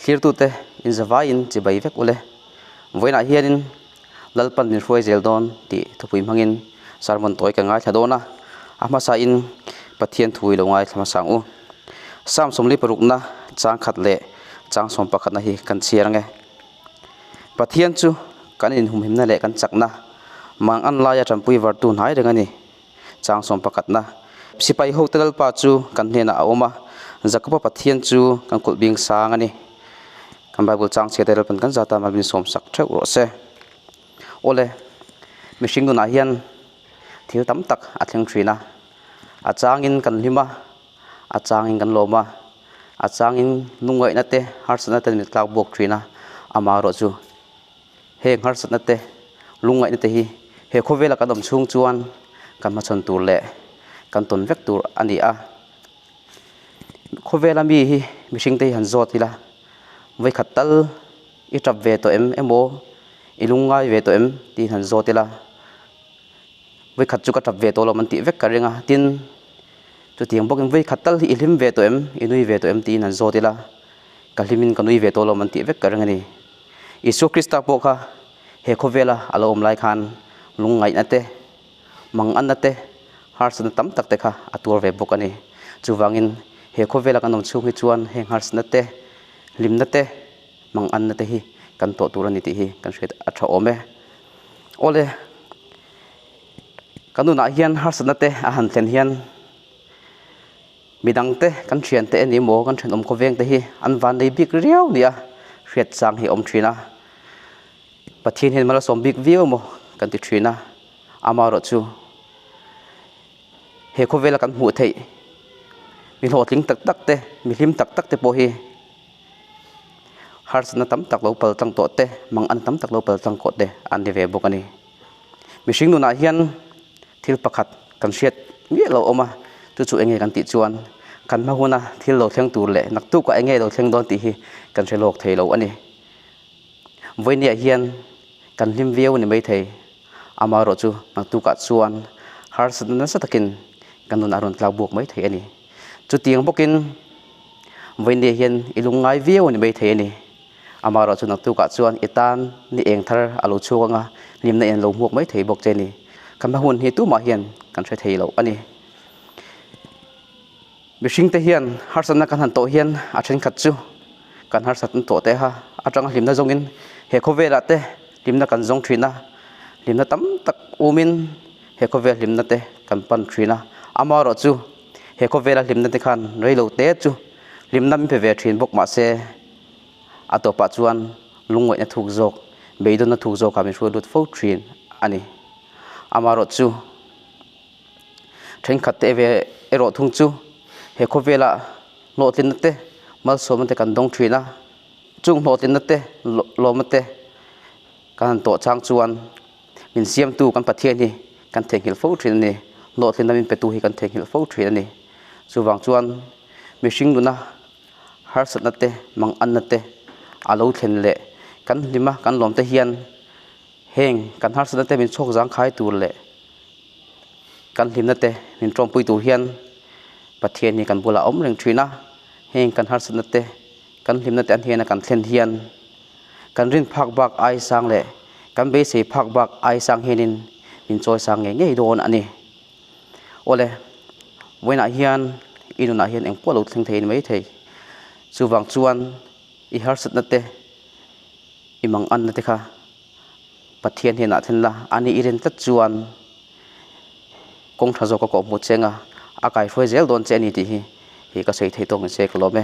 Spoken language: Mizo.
Thlirtute inzavaiin chibai vek ule. Vawiinah hianin Lalpan min hruai zel dawn tih thupui hmangin sermon tawi ka ngaithla dawn a, a hmasain Pathian thu i lo ngaithla hmasa ang u. Psalm 46na chang khat leh chang 11na hi kan chhiar ang e. Pathian chu kan inhumhimna leh kan chakna, mangan laia tanpui vartu hnai reng a ni. Chang 11na Sipai hote Lalpa chu kan hnenah a awm a, Jakoba Pathian chu kan kulh bing sang a ni. Kan Bible chang chhiat te Lalpan kan zata mal min sawm sak theuh rawh se. Awle, mihring nunah hian thil tam tak a thleng thin a, a changin kan hlim a, a changin kan lawm a, a changin lungngaihna te harsatna te min tlak buak thin a, amaherawhchu Heng harsatna te, lungngaihna te hi he khawvela kan awm chhung chuan kan hmachhawn tur leh kan tawn vek tur a ni a. Khawvela mi hi mihring te hi han zawt ila, vawikhat tal i tap ve tawh em emaw i lungngai ve tawh em tiin han zawt ila, vawikhat chu ka tap ve tawh lo an tih vek ka ring a. Tin, chutiang bawkin vawikhat tal hi i hlim ve tawh em, i nui ve tawh em tiin han zawt ila, ka hlimin ka nui ve tawh lo an tih vek ka ring a ni. Isua Krista pawh kha he khawvela a lo awm lai khan lungngaihna te, manganna te, harsatna tam tak te kha a tuar ve bawk a ni. Chuvangin he khawvela kan awm chhung hi chuan heng harsatna te, hlimna te, manganna te hi kan tawh tur a ni tih hi kan hriat a tha awm e. Awle, kan nunah hian harsatna te a han thlen hian Midangte kan thiante eng emaw kan thenawm khawvengte hi an van nei bik riau nia hriat chang hi a awm thin a, Pathian hian malsawm bik viau emaw kan ti thin a, amaherawhchu he khawvela kan hmuh theih mi hlawhtling tak tak te, mi hlim tak tak te pawh hi harsatna tam tak lo pal tlang tawh te, mangan tam tak lo pal tlang kawh te an ni ve bawk a ni. Mihring nunah hian thil pakhat kan hriat miah lo awm a, chu chu enge kan tih chuan kan hma huna thil lo thleng tur leh naktukah enge lo thleng dawn tih hi kan hre lawk thei lo a ni. Vawinia hian kan hlim viau a ni maithei, amaherawhchu naktukah chuan harsatna nasa takin kan nun a rawn tlak buak maithei a ni. Chutiang bawkin vawinia hian i lungngai viau a ni maithei a ni. Amaherawhchu naktukah chuan i tan ni eng thar a lo chhuak ang a, hlimna in a lo hmuak mai thei bawk che ni. Kan hma hun hi tumah hian kan hre thei lo a ni. Mihringte hian harsatna kan han tawh hian a thenkhat chu kan harsatna tawh te kha atanga hlimna zawngin he khawvelah te hlimna kan zawng thin a, hlimna tam tak umin he khawvel hlimna te kan pan thin a. Amaherawhchu he khawvela hlimna te khan reilo te chu hlimna min pe ve thin bawk mahse, A tawpah chuan lungngaihna thuk zawk, beidawnna thuk zawkah min hruai lut fo thin a ni. Amaherawhchu, thenkhat te ve erawh thung chu he khawvela hlawhtlinna te, malsawmna te kan dawng thin a. Chung hlawhtlinna te, lawmna te kan han tawh chang chuan min siamtu kan Pathian hi kan theihnghilh fo thin a ni. Hlawhtlinna min petu hi kan theihnghilh fo thin a ni. Chuvang chuan mihring nuna harsatna te, manganna te a lo thlen leh kan hlim a, kan lawm te hian heng kan harsatna te min chhawk zangkhai tur leh kan hlimna te min tawmpui tur hian Pathian hi kan bulah a awm reng thin a, heng kan harsatna te, kan hlimna te an hnena kan thlen hian kan rin phak bak ai sang leh kan beisei phak bak ai sang hianin min chawi sang ngei ngei dawn a ni. Awle, vawiinah hian i nunah hian eng pawh lo thleng thei a ni maithei. Chuvang chuan i harsatna te, i manganna te kha Pathian hnenah thlen la, ani i rin tlat chuan kawng tha zawk a kawhhmuh che anga a kaihruai zel dawn che a ni tih hi hi ka sawi thei tawk ni che ka lawm e.